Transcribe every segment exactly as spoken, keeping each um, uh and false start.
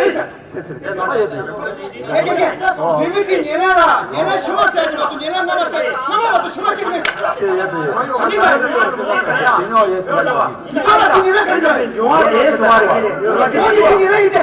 མེད་ཟེར། ཁྱེད་ཁྱེད་ཁྱེད། རིན་མེད་དེ་ཉེ་ལན་ལ་ཉེ་ལན་ཕྱི་མ་བཙལ་གྱི་མ་གཏོགས་ཉེ་ལན་སྔ་མ་བཙལ་སྔ་མ་མ་གཏོགས་ཕྱི་མ་གཅིག་མེད། ཁྱེད་ཡོད་དུ་ཡོད། ག་འདྲ་ཡོད་དུ་ཡོད། ཡིན་ནོ་ཡོད་དུ་ཡོད། ཡིན་ནོ་ལ་དེ་ཉེ་ལན་ག་འདྲ་ཡོད། འབྱུང་བ་རེད་ཟེར་བ་རེད། འབྱུང་བ་དེ་ཉེ་ལན་ཡིན་ཏེ།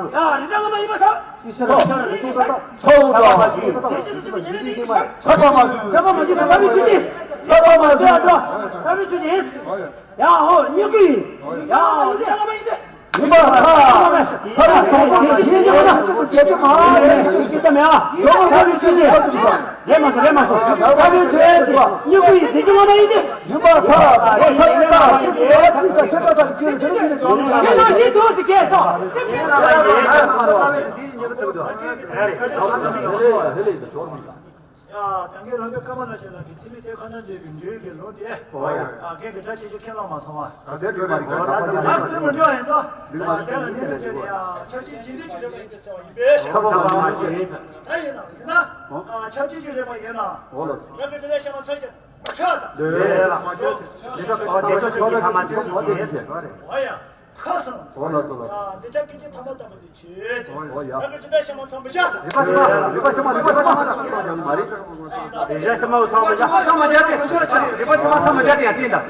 ཡ། རི་བྲག་ལྔ་པ་ཡིན་པ་ཆགས། ཚོགས་དང་། ཚོགས་དང་། ཚོགས་པ་མ་ཞུ། ཚོགས་པ་མ་ཞུ། ཚོགས་པ་མ་ཞུ། ཚོགས་པ་མ་ཞུ། ཚོགས་པ་མ་ཞུ། ཚོགས་པ་མ་ཞུ། ཡ། ཨོ། སྨྱུ་གུ་ཡིན། ཡ། ཨོ། རི་བྲག་ལྔ་པ་ཡིན་ཏེ། ཡིན་པར་ཐལ། ས་རུ་ཚོགས་པ་ཡིན་ཡོད་ན་སྐད་ཆ་མ་ཤེས་ཀྱི་མེད། ཡོང་བ་ནི་ཅི་ཡིན། རེད་མ་སོང་། རེད་མ་སོང་། ས་རུ་ཚོགས་པ་སྨྱུ་གུ་ཡིན། དེ་ཅི་མ་ན་ཡིན་ཏེ། ཡིན་པར་ཐལ། ས་རུ་ཚོགས་པ་ཤེས་སུ་ཡོད་ཟེར་ཤེས་པ་ས་རུ་ཅི་ཡིན། དེ་རིང་ནས་ཡོང་ཡིན། ཡིན་ན་ཤེས་སུ་ཟེར་སྐད་སོ། ཡ། ད་གིན་རང་གི་ཀརྨ་ལ་ཞེས་ལ་གི་འཚེ་མེད་གཏེར་ཁ་ན་འདྲེན་གྱི་འདུལ་བའི་ལུང་དེ། ཨོ་ཡ། ཨ། རྒན་གྱི་སྒྲ་ཆེ་ཆེ་ཁས་བླངས་མ་སོང་བ། ད་དེ་འདྲ་མ་རེད། ཨ། དེ་མ་འདྲ་ཡིན་ཙང་། ཨ། དེ་ལ་ནི་མི་དེ་ནི། ཨ། ཆབས་ཅིག་རྗེས་འདེད་ཀྱི་རིམ་པ་ཡིན་ཏེ་ཟེར་བ་ཡིན་པས། ད་ཡིན་ན་ཡིན་ན། ཨ། ཆབས་ཅིག་གི་རིམ་པ་ཡིན་ན། ཨོ་ལགས། རྒན་གྱི་སྒྲ་ཆེ་ཤ་མ་ཚོད་ཀྱི་མ་ཆགས་ད། ལས་ལ། ཨོ་ཡ། ཁ་སང་། ཨོ་ལགས་སོ་ལགས། ཨ། འདོད་ཆགས་སྐད་ཅིག་ཐ་མ་དམ་པ་དེ་ཆོས་ཅན། ཨོ་ཡ། ད་གི་རིག་པ་ཕྱི་མ་ཚང་མི་བཞག་ཚར། རིག་པ་ཕྱི་མ། རིག་པ་ཕྱི་མ། རིག་པ་ཕྱི་མ་མ་རེད། རིག་པ་ཕྱི་མ་ཚང་མ་བཞག་ཚར། རིག་པ་ཕྱི་མ་ཚང་མ་བཞག་ཚར་ཡ་བསྟན་དང་།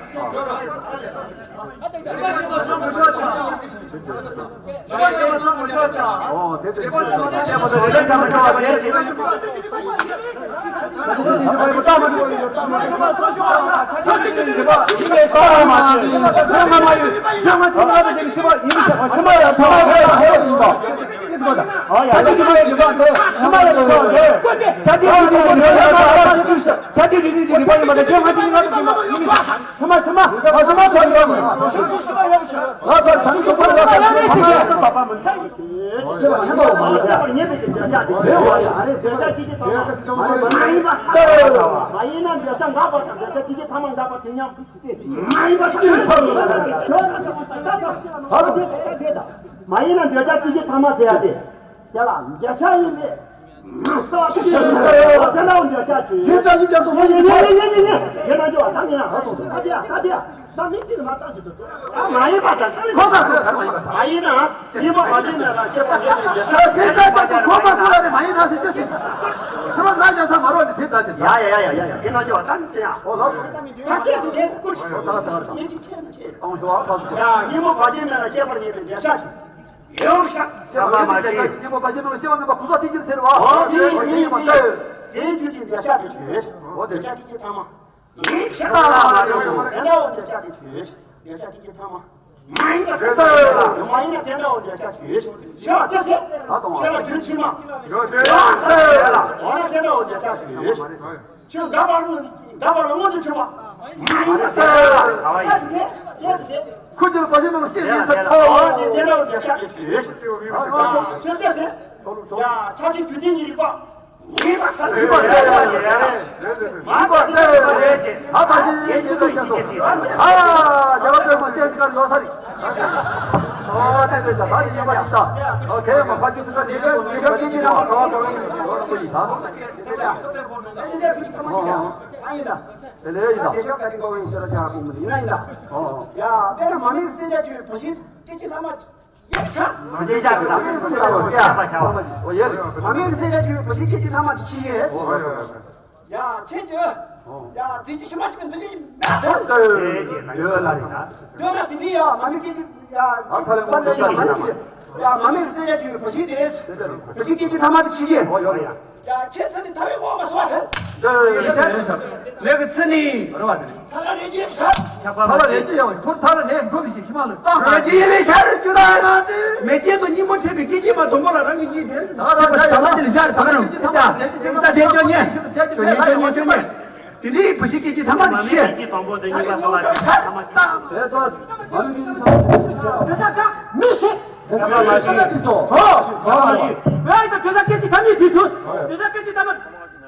རིག་པ་ཕྱི་མ་ཚང་མི་བཞག་ཚར། རིག་པ་ཕྱི་མ་ཚང་མི་བཞག་ཚར། ཨོ་དེ་དེ། རིག་པ་ཕྱི་མ་ཚང་མི་བཞག་ཚར། མ་ཡིན་ན་འདོད་ཆགས་འགག་པ་དང་འདོད་ཆགས་དེ་གི་ཐ་མ་འགག་པ་དེ་མཉམ་དུ་ཆུད་དེ། མ་ཡིན་པ་དེ་ཚོ་ལ་ད་ད་ད་ད། མ་ཡིན་ན་འདོད་ཆགས་དེ་གི་ཐ་མ་ཟེར་ཡ་དེ། དེ་ལ་འདོད་ཆགས་ཡིན་པས། མ་ས་དེ་ཚོ་ལ་འདོད་ཆགས་ཆུད། དེ་ལྟ་ཡིན་ཀྱང་དུ་མ་ཡིན་ཚོ། ཡིན་ཡིན་ཡིན་ཡིན། ཡིན་ན་འཇོག་ད་ནི་ཡང་ད་དེ་ཡ་ད་དེ་ཡ། ད་མི་གཅིག་ལ་མ་བཏང་གི་འདུག་ད་མ་ཡིན་པ་དང་ཁོ་ཐག་སོ་ཐག་མ་ཡིན་པ། མ་ཡིན་ན་ཡིན་པ་མ་བྱས་ན་ལ་སྐྱེས་པ་ཡིན་ནས་ཡོད་ས། དེ་ལྟར་དེ་ཁོ་ཐག་སོ་ལ་རེ་མ་ཡིན་ན་ཟེར་ཅི་ཟེར། ཁྱོད་ན་ཡོད་ས་མ་རོགས་ནས་དེ་ལྟར་དེ། ཡ་ཡ་ཡ་ཡ་ཡ། དེ་ན་ཅི་བ་ད་ནི་ཟེར་ཡ། ཨོ་ལགས་སོ། ད་སྐད་ཅིག་དེ་ཀུ་ཅི། ཨོ་ད་ད་ད། མི་གཅིག་ཆེ་མི་ཆེ། ཨོ་ཞོ་ཨ་ཁ་སོ། ཡ་ཡིན་པ་མ་བྱས་ན་ལ་སྐྱེས་པ་ཡིན་པའི་འདོད་ཆགས་ཀྱི། ཡོང་ཤག་ཅི་མ་མ་ཤེས། ཉིན་མོ་པ་ཅི་མ་ཤེས་པ་མེད་པ་ཀུ་ཟོ་ཏི་ཅི་ཟེར་བ། ཨོ་དེ་ཡིན་དེ་ཡིན་དེ་ཡིན། དེ་ཡིན་རྒྱུ་ཅིག་འདོད་ཆགས་ཀྱི་ཆོས། ཨོ་དེ། འདོད་ཆགས་ཀྱི་ཆོས་ཐ་མ། ཡིན་ཤག་དེ་འདྲ་བོ་འདོད་ཆགས་ཀྱི་ཆོས། འདོད་ཆགས་ཀྱི་ཆོས་ཐ་མ། མ་ཡིན་ན་དེ་འདྲ་བོ། མ་ཡིན་ན་དེ་འདྲ་བོ་འདོད་ཆགས་ཀྱི་ཆོས། ཆོས་དེ་དེ། ད་གཏོང་བ། ཆོས་ལ་རྒྱུ་ཕྱི་མ། ཡོད་དེ། ཡོད་དེ། འོ་ན་དེ་འདྲ་བོ་འདོད་ཆགས་ཀྱི་ཆོས། ཁྱོད་འགག་པ་ལ་འགག་པ་ལ་སྔོན་དུ་ཆུད་པ། མ་ཡིན་ན་དེ་ལྟ་དེ་དེ་དེ། ཁོ་ཚོས་པ་ཞིག་མ་ཤེས་མིན་ས་ཁྱོད། ཨོ་དེ་དེ་འདྲ་བོ་འདོད་ཆགས་ཀྱི་ཆོས། ཁྱོད་དེ་དེ། ཡ་ཆ་ཆེ་རྒྱུ་རྐྱེན་གྱི་རིགས་པ། ཡིན་པ་ཚ་ལ་ཡིན་པ་ཚ་ལ་ཡིན་པ་ཚ་ལ་ཡིན་པ་ཚ་ལ་ཡིན་པ། ཨ་པ་ཞིག་ཡིན་ཞིག་ལ་ཡིན་ཞིག་ཨ་རྒྱ་བ་ཚོས་མ་བཤད་ཅིག་གར་ཡོད་ས་རེད། ཨོ་དེ་དེ་ད་ད་ཡིན་པ་ཞིག་ད། ཨོ་ཁེ་མ་ཕ་ཆུ་ཚུ་ད་དེ་ཤོད་དེ་ཤོད་དེ་ཤོད་ད་ད་ད་ཡིན་པ་ཞིག་ད། དེ་ལས་ཡིན་ད། ཡ་དཔེར་ན་མ་མི་སེར་སྐྱ་ཆོས་བུ་ཤི་སྐད་ཅིག་ཐ་མ་ཡ་ཤ། མ་མི་སེར་སྐྱ་ཆོས་བུ་ཤི་སྐད་ཅིག་ཐ་མ་ཅི་ཡིན། ཡ་ཁྱེད་ཀྱི་ཡ་རྫི་ཅི་ཤི་མ་ཅི་མི་འདི་ཅི་མ་ཐོན་ཏེ་འདོད་ལ་ཡ། འདོད་ལ་དེ་འདྲའི་ཡ་མ་མི་སྐད་ཅིག་ཡ། ཨ་ཐ་ལེ་མ་ལེ་ཡ་མ་མི་སྐད་ཅིག་ཡ་མ་མི་སེར་སྐྱ་ཆོས་བུ་ཤི་སྟེ། བུ་ཤི་སྐད་ཅིག་ཐ་མ་ཅི་ཡིན། ཡ་ཁྱེད་ཚོ་ནི་ད་བའི་ངོ་མ་སོང་བ་ཐལ། འདི་ཡིན་ཤག་ལས་ཀྱི་ཚེ་ནི་རེ་བ་དེ། ཐ་ལ་རེ་ཅི་ཡིན་ཤག་ཐ་ལ་རེ་ཅི་ཡང་ཁོ་ཐ་ལ་རེ་འགྲོ་བའི་ཞིག་ཤི་མ་ལ་བཏང་། རེ་ཅི་ཡིན་ཤག་ཅུ་ད་ཡང་མེ་སྐྱེས་དང་སྙིང་པོ་ཕྲད་པའི་སྐད་ཅིག་མ་དང་པོ་ལ་རང་གི་སྙིང་དེ། ད་ད་ད་ད་དེ་ལ་ཤར་ད་ག་རང་ད་ད་དེ་ཅོ་ཉེ་ཅོ་ཉེ་ཅོ་ཉེ་ཅོ་ཉེ། དེ་ནི་བུ་ཤི་སྐད་ཅིག་ཐ་མ་ཤི། སྐད་ཅིག་དང་པོ་དེ་གཉིས་ཀ་ཐ་མ་ཤི་ཐ་མ་ཤི། དེ་ཚོ་མ་ནུ་སྐད་ཅིག་ཐ་མ་དེ་ཤི། དེ་ཚོ་མ་ཤི། ཧོ། དེ་ཚོ་སྐད་ཅིག་ཐ་མ་དེ་ཚོ། དེ་ཚོ་སྐད་ཅིག་ཐ་མ།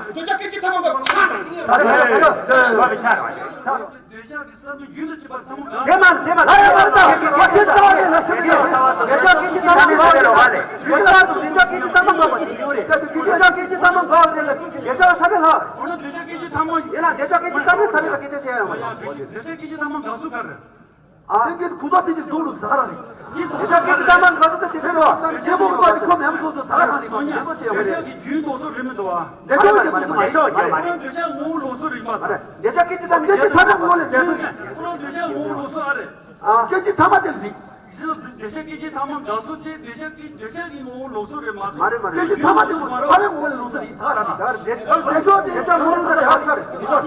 འདོད་ཆགས་སྐད་ཅིག་ཐ་མ་འགག་པ་ཆགས་དང་། འདོད་ཆགས་ཀྱི་བསམ་བློ་རྒྱུན་དུ་སྐྱེས་པ་ཚང་མ་འགག་དེ་མ་དེ་མ་ལ་ཡ་མ་ལྟ། འདོད་ཆགས་སྐད་ཅིག་ཐ་མ་འགག་དེ་ལ་བ་ལས། འདོད་ཆགས་སུ་འདོད་ཆགས་སྐད་ཅིག་ཐ་མ་འགག་པ་དེ་ཡོད་རེད། འདོད་ཆགས་སྐད་ཅིག་ཐ་མ་འགག་དེ་ལ་འདོད་ཆགས་ས་བའི་ལྷག་འོ་ན་འདོད་ཆགས་སྐད་ཅིག་ཐ་མ་ཡིན་ན་འདོད་ཆགས་སྐད་ཅིག་ཐ་མའི་ས་བའི་ལ་སྐད་ཆ་བཤད་ཡ་མ་ཡིན། འདོད་ཆགས་སྐད་ཅིག་ཐ་མ་འགག་སུ་ག་རེད། ཨ། དེ་གི་གུ་དོག་དེ་གི་གདུགས་ལུ་ཟ་ར་རེད། དེ་ཆ་གི་ད་མ་འགའ་ཚོ་དེ་དེ་རོ། དེ་མོ་གི་ད་དེ་ཁོ་མེམ་སོ་སོ་ད་ར་རེད་མ་ཡིན་པ་དེ་རེད། དེ་ཆ་གི་རྒྱུན་དོ་སོ་རེད་མི་འདུག་ཨ། དེ་ཆ་གི་མ་ཆོག་རྒྱུ་མ་རེད། ཁོ་རང་དེ་ཆ་ངོ་བོ་ལོགས་སུ་རེད་མ་རེད། དེ་ཆ་སྐད་ཅིག་ད་མ་སྐད་ཅིག་ཐ་མ་ངོ་ལས་དེ་སོ་རེད། ཁོ་རང་དེ་ཆ་ངོ་བོ་ལོགས་སུ་ཨ་རེད། ཨ། སྐད་ཅིག་ཐ་མ་དེ་རེད། དེ་ཆ་སྐད་ཅིག་ཐ་མ་འགའ་སོ་དེ་དེ་ཆ་གི་དེ་ཆ་གི་ངོ་བོ་ལོགས་སུ་རེད་མ་རེད། མ་རེད་མ་རེད། སྐད་ཅིག་ཐ་མ་དེ་ངོ་བོ་ཐ་མའི་ངོ་བོ་ལོགས་སུ་རེད་ད་ར་རེད། དེ་ཆ་དེ་ཆ་ངོ་བོ་ལོགས་སུ་རེད་ཨ་རེད། དེ་ཆ་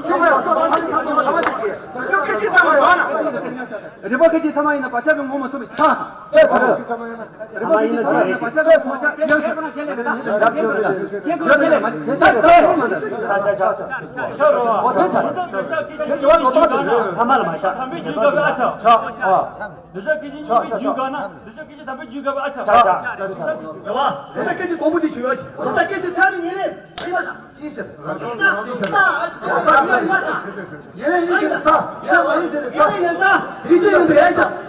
སྐད་ཅིག་ཐ་མ་འགའ་ན། རིག་པ་སྐད་ཅིག་ཐ་མ་ཡིན་ན་བག་ཆགས་ཀྱི་ངོ་མ་སོང་བའི་ཆ། རིག་པ་སྐད་ཅིག་ཐ་མ་ཡིན་ན་བག་ཆགས་ཀྱི་ངོ་ཆ་སྐད་ཅིག་ཐ་མ་ཁྱེད་ལས་མེད་ན་སྐད་ཀྱི་ལས་མེད་ན་སྐད་ཀྱི་ལས་མེད་ན་ད་ད་རུང་མ་ན། ཆ་ཆ་ཆ་ཆ་ཆ་རོ། འོ་དེ་ཆ། ཁྱེད་ཀྱི་བ་དོ་དོ་དོ་ཐ་མ་ལ་མ་ཆ། དམ་པའི་རྒྱུད་དགའ་བའི་ཨ་ཆ། ཆ་ཨ། འདོད་ཆགས་སྐད་ཅིག་གཉིས་པའི་རྒྱུད་དགའ་ན་འདོད་ཆགས་སྐད་ཅིག་དམ་པའི་རྒྱུད་དགའ་བའི་ཨ་ཆ། ཆ་ཆ། རེད་བ། འདོད་ཆགས་སྐད་ཅིག་དང་པོ་དེ་ཞུ་ཡ་ཆི། འདོད་ཆགས་སྐད་ཅིག་ཐ་མ་ཡིན་ལས། ཅི་ཟེར། ཡིན་ལ་ཡིན་ཟེར་ནས་ཚ། ཡིན་ལ་མ་ཡིན་ཟེར་ནས་ཚ། ཡིན་ལ་ཡིན་ཟེར་ནས་ཚ།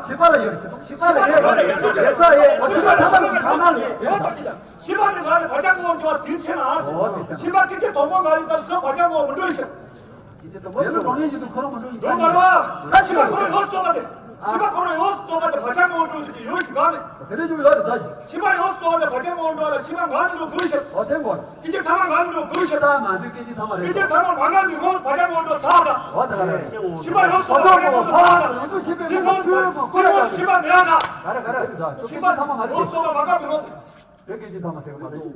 ཤི་པ་ལ་ཡོད། ཤི་པ་ལ་ཡོད། ཡོད་ཚ་ཡོད། ཤི་པ་ཐ་མ་ལ་ཐ་མ་ལ་ཡོད། ཤི་པ་དེ་ང་ལ་བག་ཆགས་ངོ་བོ་འགྲོ་བ་དེའི་ཚེ་ན། ཤི་པ་སྐད་ཅིག་དང་པོ་ང་ལ་སྐབས་སུ་བག་ཆགས་ངོ་བོ་མི་འགྲོ་ཞིང་། དེ་ལ་རང་ཉིད་ཀྱི་དུས་འཁོར་མ་འགྲོ་ཡིན། འགྲོ་མ་རེད་བ། ད་ཤི་པ་ཁོ་རང་ཡོངས་སུ་རྫོགས་པ་དེ། ཤི་པ་ཁོ་རང་ཡོངས་སུ་རྫོགས་པ་དེ་བག་ཆགས་ངོ་བོ་འགྲོ་ཞིག་ཡོད་ཞིག་གང་ནས། དེ་ནས་ཡོད་ཡོད་རེད་ཟ་ཞིག་ཤི་པ་ཡོངས་སུ་རྫོགས་པ་དེ་བག་ཆགས་ངོ་བོ་འགྲོ་ལ་ཤི་པ་ངང་ནས་འགྲོ་དགོས་ཞིག་འོ་དེ་ངོ་རེད། སྐད་ཅིག་ཐ་མ་ངང་ནས་འགྲོ་དགོས་ཞིག་ད་མ་འདུག་སྐད་ཅིག་ཐ་མ་རེད། སྐད་ཅིག་ཐ་མ་མ་ངང་ནས་ངོ་བག་ཆགས་ངོ་བོ་འགྲོ་ཚར་ད། འོ་དེ་ག་རེད། ཤི་པ་ཡོངས་སུ་རྫོགས་པ་བག་ཆགས་ངོ་བོ་འགྲོ་ཚར་ད། དེ་ངོ་དེ་ངོ་ཤི་པ་མེད་ད། ག་རེ་ག་རེ། ཤི་པ་ཐ་མ་མ་རེད། ཡོངས་སུ་རྫོགས་པ་མ་ངང་ནས་ངོ་། དེ་སྐད་ཅིག་ཐ་མ་ཟེར་གི་མ་རེད།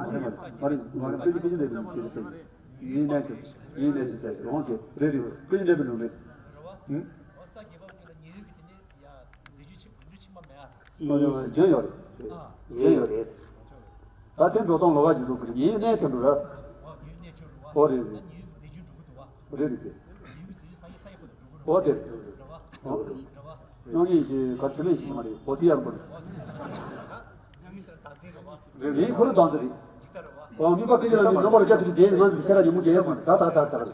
མ་རེད་མ་རེད། སྐད་ཅིག་སྐད་ཅིག་འདེབས་ནས་ཁྱེད་ཀྱི་ཡིན་ནས་ཀྱི་ཡིན་ནས་ཀྱི་ཟེར་རོང་གི་རེད་རེད། སྐད་ཅིག་འདེབས་པའི་ལུང་རེད། ཧུམ། རྒྱུན་ཡོད་རེད། རྒྱུན་ཡོད་རེད། ད་དེ་འགྲོ་སྟངས་ལོགས་ཀ་ཅིག་འདུག་གི་ཡིན་ནས་དེ་འདུག་ར། ཨོ་རེད་རེད། རེད་རེད་རེད། ཨོ་དེ་རེད། ཨོ་རེད། སྣང་བརྙན་གྱི་ག་དྲི་མེད་ཞིག་མ་རེད་ཨོ་དེ་ཡར་པོ་རེད། རེད་རེད་ཁོ་རང་དང་ཚོ་རེད། ཨོ་མི་པ་སྐད་ཆ་ལ་ནི་རྣམ་པར་བཅད་དུ་དེའི་ངང་གི་ཤ་ར་ཉིན་མོ་རྒྱལ་ཡོད་མ་རེད་ད་ད་ད་ད་རེད།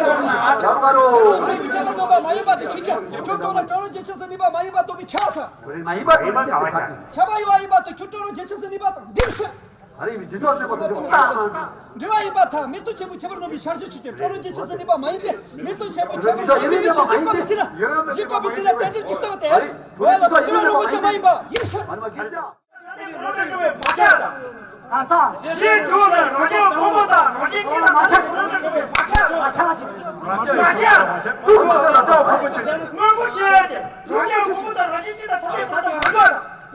ཡར་མར་རོ། ཆེན་པོ་ཁྱད་པར་འདོད་པ་མ་ཡིན་པ་དེ་ཆོས་ཅན། ཁྱོད་གང་ལ་གྲོགས་རོགས་རྗེས་ཕྱོགས་སུ་གནས་པ་མ་ཡིན་པ་རྟོགས་པའི་ཆ་ཁ། མ་ཡིན་པ་དེ་མ་ཡིན་པ་ཁ་ཁ། ཁྱབ་པ་ཡོད་པ་ཡིན་པ་དེ་ཁྱོད་གྲོགས་རོགས་རྗེས་ཕྱོགས་སུ་གནས་པ་དང་འདི་ཕྱིར། ཨ་རེ་ཡིན་འདི་ཚོ་ཟེར་བ་དེ་ཁོ་ཐག་མ། འབྲེལ་བ་ཡིན་པ་དང་མེ་ཏོག་ཆེན་པོ་ཁྱད་པར་འདོད་པའི་ཤར་གཞི་ཆོས་ཅན། གྲོགས་རོགས་རྗེས་ཕྱོགས་སུ་གནས་པ་མ་ཡིན་ཏེ། མེ་ཏོག་ཆེན་པོ་ཁྱད་པར་འདོད་པའི་ཡིན་ཞེས་བཤད་པའི་ཚེ་ན། བཞི་བཀོད་པའི་ཚེ་ན་རྟེན་འབྲེལ་གྱི་རྟགས་ཏེ། འོ་ལ་སོགས་འབྲེལ་བ་རོགས་པ་ཆ་མ་ཡིན་པ་ཡིན་ཞེས། ཞེས་དྲིས་པ་ལ་རང་གི་ཕུང་པོ་དང་རང་བཞིན་གཅིག་ལ་མ་ཁྱབ་པ་ཅིག་མ་ཁྱབ་པ་ཅིག་མ་ཁྱབ་ཅིག་མ་ཁྱབ་ཅིག་སྔོན་པོ་ཞེས་པ་ཅིག་རང་གི་ཕུང་པོ་དང་རང་བཞིན་གཅིག་ལ་ཐ་དད་པ་དང་མ་འདྲ།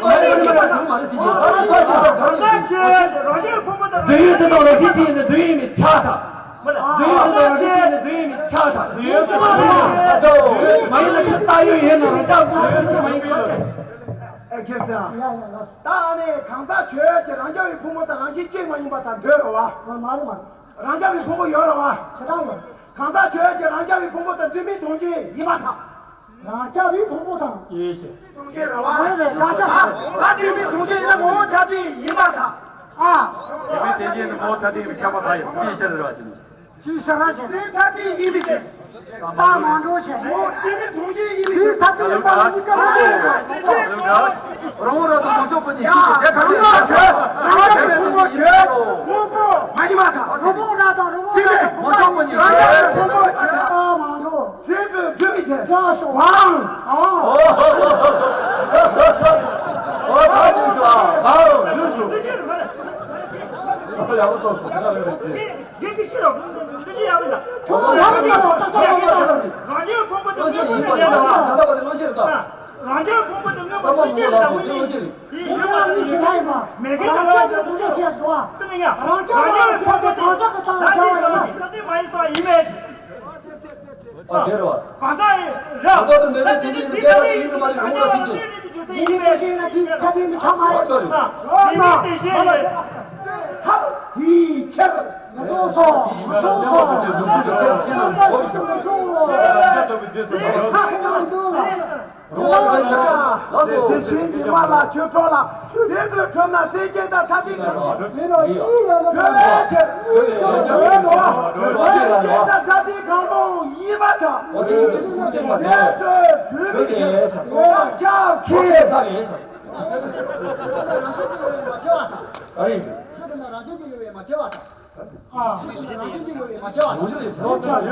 ཡིན་པ་ཡིན་པ་ཡིན་པ་ཡིན་པ་ཡིན་པ། རྫུན་ཡོད་དེ་དང་རང་བཞིན་གཅིག་ཡིན་ན་རྫུན་ཡིན་མིན་ཆགས་ཐལ། རྫུན་ཡོད་དེ་དང་རང་བཞིན་གཅིག་ཡིན་ན་རྫུན་ཡིན་མིན་ཆགས་ཐལ། རྫུན་ཡོད་དེ་དང་རང་བཞིན་གཅིག་ཡིན་ན་རྫུན་ཡིན་མིན་ཆགས་ཐལ། རྫུན་ཡོད་དེ་དང་རང་བཞིན་གཅིག་ཡིན་ན་རྫུན་ཡིན་མིན་ཆགས་ཐལ། རྫུན་ཡོད་མ་ཡིན་ན་ཁྱེད་ལྟ་ཡོད་ཡིན་ན་རང་ཅག་རྫུན་ཡོད་མ་ཡིན་པས། ཨེ་ཁྱེད་ཚང་། ཡ་ཡ་ཡ། ད་ཨ་ནི་གང་ཟག་ཆོས་ཅན་རང་རྐྱ་བའི་ཕུང་པོ་དང་རང་བཞིན་གཅིག་མ་ཡིན་པ་དང་འདོད་རེད་བ། མ་རེད་མ་རེད། རང་རྐྱ་བའི་ཕུང་པོ་ཡོད་རེད་བ། ཇི་ལྟར་ཡོད། གང་ཟག་ཆོས་ཅན་རང་རྐྱ་བའི་ཕུང་པོ་དང་སྤྲིན་མེད་དོན་གཅིག་ཡིན་པར་ཐལ། རང་རྐྱ་བའི་ཕུང་པོ་དང་། ཡིན་ཞེས། དོན་གཅིག་རེད་བ། མ་རེད་རང་རྐྱ། ད་སྤྲིན་མེད་དོན་གཅིག་ཡིན་ན་ངོ་བོ་ཐ་དད་ཡིན་པར་ཐལ། ཨ། སྤྲིན་མེད་དོན་གཅིག་ཡིན་ན་ངོ་བོ་ཐ་དད་ཡིན་པའི་ཁྱབ་པ་གང་ཡིན་ཅི་ཤེས་རེད་བ། ཅི་ཤེས་ར་ཞེས། སྤྲིན་ཐ་དད་ཡིན་པའི་ཕྱིར། རྟགས་མ་འགྲོ་ཞེས། ངོ་བོ་སྤྲིན་མེད་དོན་གཅིག་ཡིན་པའི་ཕྱིར། ཐ་དད་ཡིན་པ་ལ་གཉིས་ཀ་མ་རེད། རང་རང་དང་ངོ་ཅོག་པོ་གཉིས་ཡ། གཅིག་དེ་གང་ཡིན་ཟེར། རང་རྐྱ་བའི་ཕུང་པོ་ཆོས། དངོས་པོ་མ་ཡིན་པར་ཐལ། རང་རྐྱ་བའི་ཕུང་པོ་ཆོས། རྟགས་མ་འགྲོ། ཚིག་ཚོད་བསྡུས་པའི་ཕྱིར། ཀྱ་ཤོ། ཝང་། ཨོ། ཨོ་ད་ཞུ་ཞུ་ཨ། ད་ཞུ་ཞུ། ཨོ་ཡག་པོ་ཐོག་སོང་། ད་རེད་རེད། ཡིན་གྱི་ཤི་རོ། འདི་ཅི་ཡག་མིན་ད། ཁོ་ཚོ་ཡག་མིན་ད། ད་ཚ་ཡག་མིན་ད། རང་རྒྱལ་ཕུང་པོ་དེ་ལོ་ཤེས་ཡིན་པ་ཡིན་ད། ད་ལྟ་བ་དེ་ལོ་ཤེས་རེད་ད། རང་རྒྱལ་ཕུང་པོ་དེ་ལོ་ཤེས་རེད། ད་ལྟ་བ་དེ་ལོ་ཤེས་རེད། དེ་ཡིན་ན་མི་ཤི་ད་ཡིན་པ། མེ་ཁེ་ད་ལ་ཚ་དེ་ལོ་ཤེས་དོ། དེ་ནི་ཡ། རང་རྒྱལ་ཕུང་པོ་དེ་གང་ཟག་གི་ད་ལ་ཚ་བ་ཡིན་ན། ད་དེ་མ་ཡིན་ས་ཡིན་མེད། ཨ་དེ་རེད་བ། གང་ཟག་ཡིན་ར། གང་ཟག་དང་འབྲེལ་བའི་དེ་ཉིད་ཀྱི་དེ་ལྟ་དེ་ཡིན་རུང་མ་རེད་རུང་ལ་སྲིད་ཀྱི། དེ་ཉིད་ཀྱི་ཤེས་ན་དེ་ཐ་དད་ནི་ཐ་མ་རེད། ཨ་ཅོ་རེད། དེ་ཉིད་དེ་ཤེས་རེད། ཐབས་དེའི་ཕྱིར། མི་ཚོགས་སོ། མི་ཚོགས་སོ། མི་ཚོགས་སོ། མི་ཚོགས་སོ། དེ་བཞིན་ཉི་མ་ལ་ཆོས་གྲོགས་ལ། རྗེས་སུ་ཁྲོམ་ན་ཚེ་སྐྱེ་དང་ཐ་དད་ཀྱི། མི་རོ་ཡིད་ཡོད་ན་ཐོས་པའི་ཕྱིར། ཡིད་ཡོད་ན་ཐོས་པའི་ཕྱིར། ཚེ་སྐྱེ་དང་ཐ་དད་གང་རུང་ཡིན་པར་ཐལ། རྗེས་སུ་བསྒྲུབ་པའི་ཕྱིར། ཁྱབ་ཁས། ཨ་ཡིན། ཤེས་པ་ན་རང་བཞིན་གྱིས་ཡོད་པས་མ་ཁྱབ་པར་ཐལ། ཤེས་པ་ན་རང་བཞིན་གྱིས་ཡོད་པས་མ་ཁྱབ་པར་ཐལ།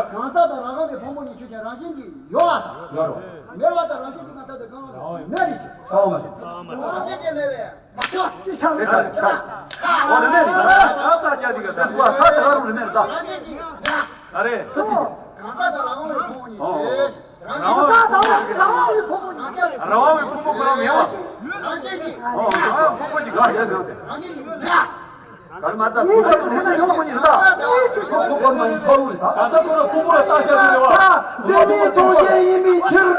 གང་ཟག་དང་རང་རྐྱ་བའི་ཕུང་པོ་གཉིས་ཆོས་ཅན་རང་བཞིན་གྱིས་ཡོད་པར་ཐལ། མེད་པ་དང་རང་བཞིན་གྱིས་ན་ཐ་དད་གང་རུང་མེད་པའི་ཕྱིར། རང་བཞིན་གྱིས་མེད་པས་མ་ཁྱབ་པར་ཐལ། རེད་ད་རེད་ད། འོ་རེད་མེད་རེད་ད། གང་ཟག་སྐྱ་དེ་ག་ད་ཁུ་བ་ས་དེ་ག་རུང་རེད་མེད་རེད་ད། རེད་ས་དེ། གང་ཟག་དང་རང་དབང་བའི་ཕུང་པོ་གཉིས་ཆོས། རང་དབང་བའི་ཕུང་པོ་རང་དབང་བའི་ཕུང་པོ་རང་དབང་བའི་ཕུང་པོ་ཁོ་རང་མེད་པ། རང་བཞིན་གྱིས། ཨོ། རང་དབང་བའི་ཕུང་པོ་གྱི་དགག་བྱ་ཟེར་བ་དེ། རང་བཞིན་གྱིས་ཡོད་ན། ག་རེ་མ་ད་ཁོ་ཚོ་ཁོ་ཚོ་ཡོང་བ་ཉིད་ད། ཁོ་ཁོ་མ་ཡིན་ཚོགས་རུ་ད། ད་ལྟ་ཁོ་རང་ཕུང་པོ་ལ་ལྟ་བྱ་དེ་རེད་བ། འདི་ནི་ཐོགས་ཞེན་ཡིན་པའི་ཕྱིར།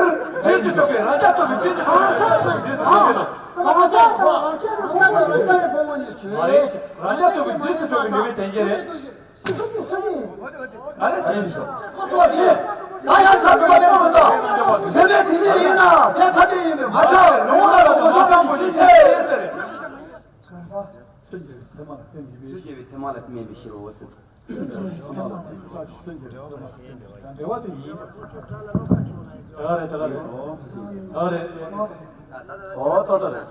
རྗེས་སུ་ཐོབ་པའི་རང་རྐྱ་ཐོབ་པའི་རྗེས་སུ་ཐོབ་པའི་རྗེས་སུ་ཐོབ་པའི། གང་ཟག་དང་རང་རྐྱ་བའི་ཕུང་པོ་གཉིས་ཆོས། མ་རེད། རང་རྐྱ་ཐོབ་པའི་རྗེས་སུ་ཐོབ་པའི་འབྲས་བུའི་དོན་གྱིས་རེད། ཨ་རེ་ས་ཡིན་ཤོག་ཁོ་ཚོ་དེ་ད་ཡང་ཆ་ཚང་བ་ལས་ཁོ་ཚོ་ཚེ་འདས་དེ་ཉིད་ཡིན་ན་དེ་ཐ་དད་ཡིན་པས་མ་ཁྱབ་རུང་ལ་ལ་ངོ་ཤོག་གི་ཚུལ་ཆེ། ཚུལ་གྱི་མཚན་མ་ལ་བརྟེན་པའི་ཕྱིར་རོ་ཟེར། འབྲེལ་བ་དེ་ཡིན། ད་རེད་ད་རེད། ད་རེད། ཨོ་ཏོ་ཏོ་རེད།